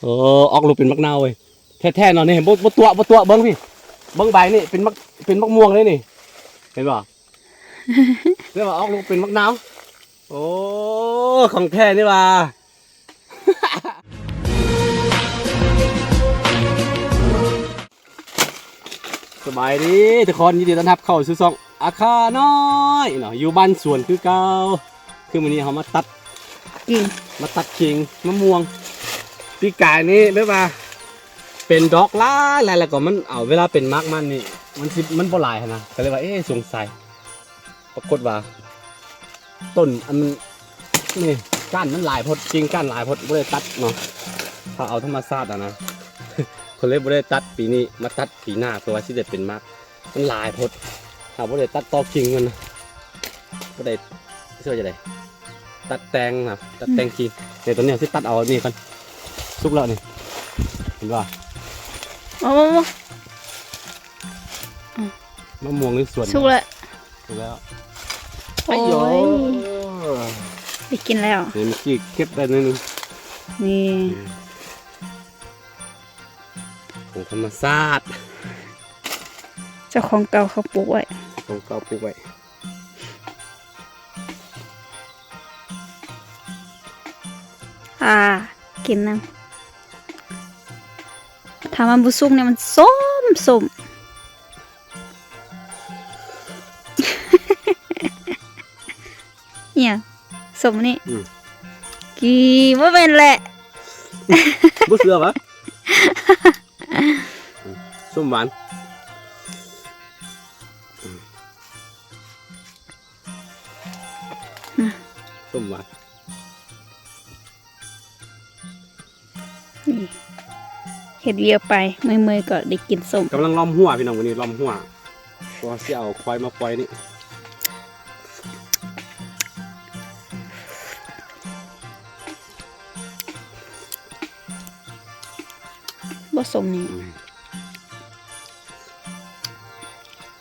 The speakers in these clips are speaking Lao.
ເອີ ອອກລູກເປັນໝາກນາວເວີຍ ແທ້ໆເນາະນີ້. ບໍ່ ບໍ່ຕົວະ ບໍ່ຕົວະ ເບິ່ງພີ້ ເບິ່ງໃບນີ້ ເປັນໝາກ ເປັນໝາກມ່ວງເລີຍນີ້ ເຫັນບໍ່? ເລີຍວ່າອອກລູກເປັນໝາກນາວ. ໂອ້ ຂອງແທ້ນີ້ຫວ່າ. ສະບາຍດີທຸກຄົນ ຍິນດີຕ້ອນຮັບເຂົ້າສູ່ຊ່ອງອາຄານ້ອຍເນາະ ຢູ່ບ້ານສວນຄືເກົ່າ. ຄືມື້ນີ້ເຮົາມາຕັດ ກິ່ງ ມາຕັດກິ່ງມະມ່ວງ. ປີກາຍນີ້ແບບວ່າເປັນດອກຫຼາຍໆ ແລ້ວກໍມັນເອົາ ເວລາເປັນໝາກມັນນີ້ ມັນຊິ ມັນບໍ່ຫຼາຍຫັ້ນນະ ກໍເລີຍວ່າ ເອະ ສົງໄສ. ປາກົດວ່າຕົ້ນອັນນີ້ ກ້ານມັນຫຼາຍໂພດ ກິ່ງກ້ານຫຼາຍໂພດ ບໍ່ໄດ້ຕັດເນາະ. ຖ້າເອົາທຳມະຊາດຫັ້ນນະ ເພິ່ນເລີຍບໍ່ໄດ້ຕັດປີນີ້ ມາຕັດປີໜ້າ ເພື່ອວ່າຊິໄດ້ເປັນໝາກ. ມັນຫຼາຍໂພດ ຖ້າບໍ່ໄດ້ຕັດຕໍກິ່ງມັນນະ ບໍ່ໄດ້ ຊິວ່າຈັ່ງໃດ ຕັດແຕ່ງນະ ຕັດແຕ່ງ ອືມ ກິ່ງ. ເດ ຕອນນີ້ຊິຕັດເອົານີ້ກ່ອນ ສຸກແລ້ວນີ້ ເຫັນບໍ່? ໂອ້ ມະມ່ວງໃນສວນ ສຸກແລ້ວ ສຸກແລ້ວ. ໂອ້ຍ ໂອ້ຍ ໄດ້ກິນແລ້ວ. ນີ້ ເມື່ອກີ້ເກັບໄດ້ໜ້ອຍໜຶ່ງ ນີ້ ຂອງທຳມະຊາດ ເຈົ້າຂອງເກົ່າເຂົາປູກໄວ້ ຂອງເກົ່າປູກໄວ້. ອ່າ ກິນນຳ. ຖ້າມັນບໍ່ສຸກນີ້ມັນສົ້ມໆ. ອີ່ຫຍັງ? ສົ້ມນີ້? ອືມ ກີ ບໍ່ແມ່ນແຫຼະ. ບໍ່ເຊື່ອຫວາ? ສົ້ມຫວານ. ອືມ ສົ້ມຫວານ. ນີ້ ເຮັດວຽກໄປ ເມື່ອຍໆ ກໍໄດ້ກິນສົ້ມ. ກຳລັງລ້ອມຮົ້ວພີ່ນ້ອງ ມື້ນີ້ລ້ອມຮົ້ວ ເພາະວ່າຊິເອົາຄວາຍມາປ່ອຍນີ້. ບໍ່ສົ້ມນີ້ ອືມ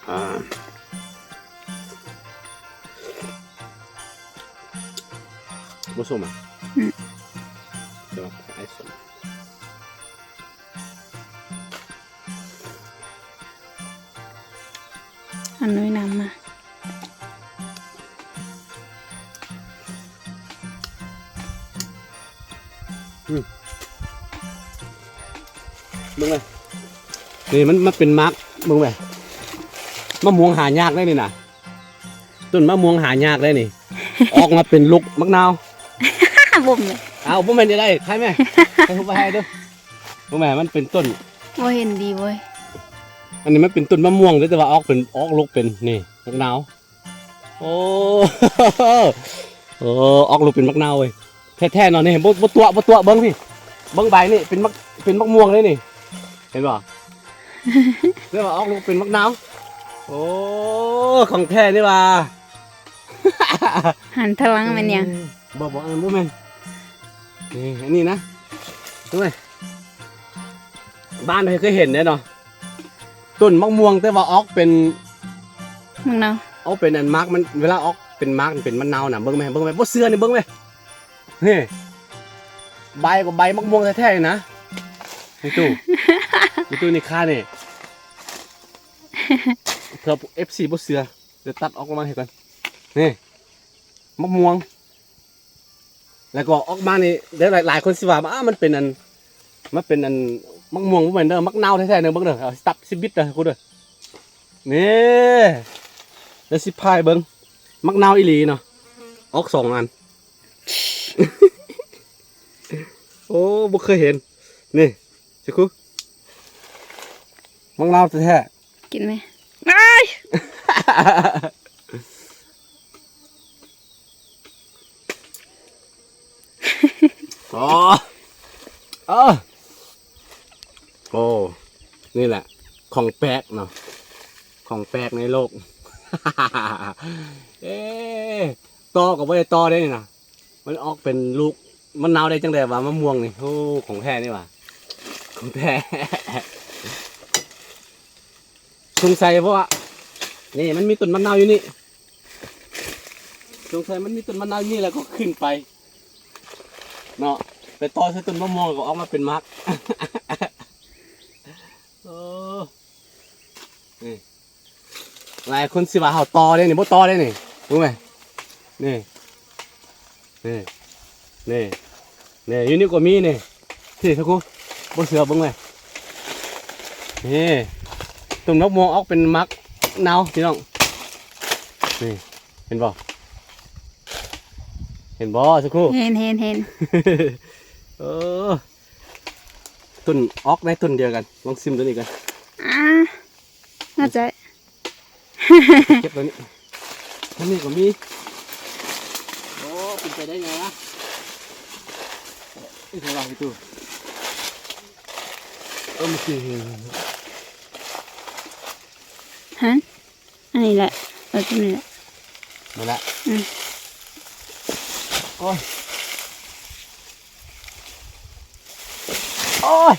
ອ່າ ບໍ່ສົ້ມອ່ະ? ອືມ ແຕ່ວ່າອ້າຍສົ້ມ. ອັນນີ້ນຳມາ. ອືມ ເບິ່ງເລີຍ ນີ້ມັນມາເປັນໝາກ ເບິ່ງແມະ ມະມ່ວງຫາຍາກເດ້ນີ້ນະ ຕົ້ນມະມ່ວງຫາຍາກເດ້ນີ້ ອອກມາເປັນລູກໝາກນາວ. ບໍ່ແມ່ນ ອ້າວ ບໍ່ແມ່ນຈັ່ງໃດ ໃຄແມະ ໃຄຮູບໄວ້ໃຫ້ເດີ້. ເບິ່ງແມະ ມັນເປັນຕົ້ນ ບໍ່ເຫັນດີເວີຍ ອັນນີ້ມັນເປັນຕົ້ນມະມ່ວງເດ້ ແຕ່ວ່າອອກເປັນ ອອກລູກເປັນນີ້ ໝາກນາວ. ໂອ້ ໂອ້ ອອກລູກເປັນໝາກນາວເວີຍ ແທ້ໆເນາະນີ້. ບໍ່ ບໍ່ຕົວະ ບໍ່ຕົວະ ເບິ່ງພີ້ ເບິ່ງໃບນີ້ ເປັນໝາກ ເປັນໝາກມ່ວງເລີຍນີ້ ເຫັນບໍ່? ເລີຍວ່າອອກລູກເປັນໝາກນາວ. ໂອ້ ຂອງແທ້ນີ້ຫວ່າ. ຫັນທາງຫຼັງແມ່ນຫຍັງ? ບໍ່ ບໍ່ ອັນນັ້ນບໍ່ແມ່ນ ນີ້ ອັນນີ້ນະ ເບິ່ງແມະ ບ້ານໃຜເຄີຍເຫັນເດ້ເນາະ ຕົ້ນໝາກມ່ວງ ແຕ່ວ່າອອກເປັນໝາກນາວ ອອກເປັນອັນໝາກມັນ ເວລາອອກເປັນໝາກເປັນໝາກນາວນະ. ເບິ່ງແມະ ເບິ່ງແມະ ບໍ່ເຊື່ອນີ້ ເບິ່ງແມະ ນີ້ ໃບກໍໃບໝາກມ່ວງແທ້ໆນະ ນີ້ຕູ້ ນີ້ຕູ້ ນີ້ຄານີ້ ເພື່ອເອັຟຊີບໍ່ເຊື່ອ ດຽວຕັດອອກມາໃຫ້ກ່ອນ ນີ້ ໝາກມ່ວງ ແລ້ວກໍອອກມານີ້ ຫຼາຍໆຄົນຊິວ່າ ອ້າ ມັນເປັນອັນ ມັນເປັນອັນໝາກມ່ວງ ບໍ່ແມ່ນເດີ ໝາກນາວແທ້ໆເດີ. ເບິ່ງເດີ ເອົາ ຊິຕັດ ຊິບິດເດີ ຄູເດີ ນີ້ ແລ້ວຊິພາຍເບິ່ງ ໝາກນາວອີ່ຫຼີເນາະ ອອກສອງອັນ. ໂອ້ ບໍ່ເຄີຍເຫັນ ນີ້ ຊິຄູ ໝາກນາວແທ້ໆ. ກິນໄໝ? ອ້າຍ ອໍ ເອີ ໂອ້ ນີ້ແຫຼະ ຂອງແປກເນາະ ຂອງແປກໃນໂລກ. ເອີ ຕໍ່ກໍບໍ່ໄດ້ຕໍ່ເດ້ນີ້ນະ. ມັນອອກເປັນລູກ ມັນນາວໄດ້ຈັ່ງໃດຫວາ ມະມ່ວງນີ້? ໂອ້ ຂອງແທ້ນີ້ຫວາ ຂອງແທ້. ສົງໄສເພາະວ່າ ນີ້ ມັນມີຕົ້ນມະນາວຢູ່ນີ້ ສົງໄສມັນມີຕົ້ນມະນາວຢູ່ນີ້ ແລ້ວກໍຂຶ້ນໄປເນາະ. ໄປຕໍ່ໃສ່ຕົ້ນມະມ່ວງກໍອອກມາເປັນໝາກ. ໂອ້ ນີ້ ຫຼາຍຄົນຊິວ່າເຮົາຕໍ່ເດ້ນີ້ ບໍ່ຕໍ່ເດ້ນີ້ ເບິ່ງແມ ນີ້ ນີ້ ນີ້ ນີ້ ຢູ່ນີ້ກໍມີນີ້ ທີ່ ຊະຄູ ບໍ່ເຊື່ອເບິ່ງແມ ນີ້ ຕົ້ນມະມ່ວງອອກເປັນໝາກເນົ່າພີ່ນ້ອງ ນີ້ ເຫັນບໍ່ ເຫັນບໍ່ ຊະຄູ? ເຫັນ ເຫັນ ເຫັນ ເອີ ຕົ້ນອອກໃນຕົ້ນດຽວກັນ ລອງຊິມຕົວນີ້ກ່ອນ ອ່າ ໜ້າຈະ ເກັບຕົວນີ້ ທາງນີ້ກໍມີ ໂອ້ ເປັນໄປໄດ້ໄງວະ ອີ່ທາງຫຼັງອີ່ຕູ້ ເອີ ເມື່ອກີ້ ຫັ້ນ ອັນນີ້ແຫຼະ ເອີ ຕົວນີ້ແຫຼະ ນີ້ແຫຼະ ອືມ ໂອ້ຍ ໂອ້ຍ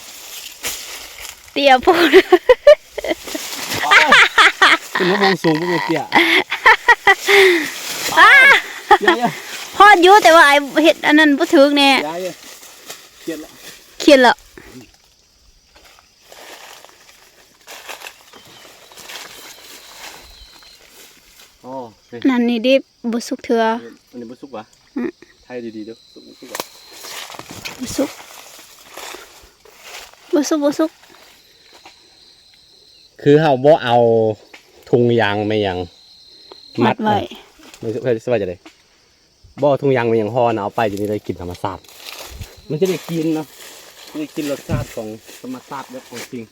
ເຕ້ຍໂພດ ໂອ້ຍ ເປັນມະມ່ວງສູງບໍ່ແມ່ນເຕ້ຍ ອ້າ ຢ່າ ຢ່າ ຮອດຢູ່ ແຕ່ວ່າອ້າຍເຮັດອັນນັ້ນບໍ່ຖືກແນ່ ຢ່າ ຢ່າ ຂຽນລະ ຂຽນລະ ອໍ ນີ້ ນັ້ນນີ້ດິ ບໍ່ສຸກເທື່ອ ອັນນີ້ບໍ່ສຸກຫວາ? ອືມ ຖ່າຍດີໆເດີ້ ສຸກບໍ່ສຸກຫວາ? ບໍ່ສຸກ ບໍ່ສຸກ ບໍ່ສຸກ ຄືເຮົາບໍ່ເອົາຖົງຢາງແມ່ນຫຍັງ ມັດໄວ້ ມັດໄວ້ ມັນຊິວ່າຈັ່ງໃດ? ບໍ່ຖົງຢາງແມ່ນຫຍັງຫໍ່ນະ ເອົາໄປຢູ່ນີ້ໄດ້ກິນທຳມະຊາດ ມັນຈະໄດ້ກິນເນາະ ໄດ້ກິນລົດຊາດຂອງທຳມະຊາດແບບຂອງຈິງ.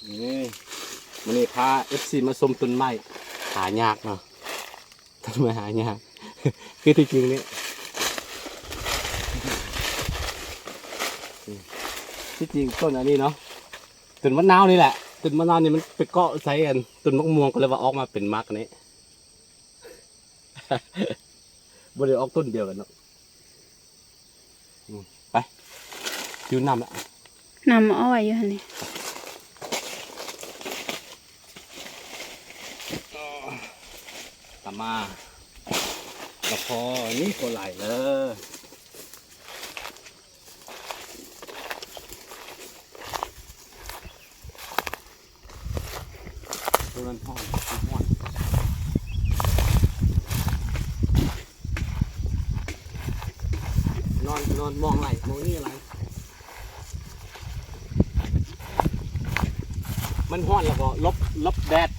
ນີ້ ມື້ນີ້ພາເອັຟຊີມາຊົມຕົ້ນໄມ້ຫາຍາກເນາະ ຕົ້ນໄມ້ຫາຍາກ ຄືທີ່ຈິງນີ້ ທີ່ຈິງຕົ້ນອັນນີ້ເນາະ ຕົ້ນມະນາວນີ້ແຫຼະ ຕົ້ນມະນາວນີ້ມັນໄປເກາະໃສ່ອັນຕົ້ນໝາກມ່ວງ ກໍເລີຍວ່າອອກມາເປັນໝາກນີ້ ບໍ່ໄດ້ອອກຕົ້ນດຽວກັນເນາະ ອືມ ໄປ ຫິວນ້ຳລະ ນ້ຳເອົາໄວ້ຢູ່ຫັ້ນນີ້ ຕາມມາ ກະພໍ ນີ້ກໍຫຼາຍເລີຍ. ໂອ້ ມັນຮ້ອນ ມັນຮ້ອນ ນອນ ນອນ ມອງໄຫຼ ມອງນີ້ໄຫຼ ມັນຮ້ອນແລ້ວກໍຫຼົບ ຫຼົບແດດ.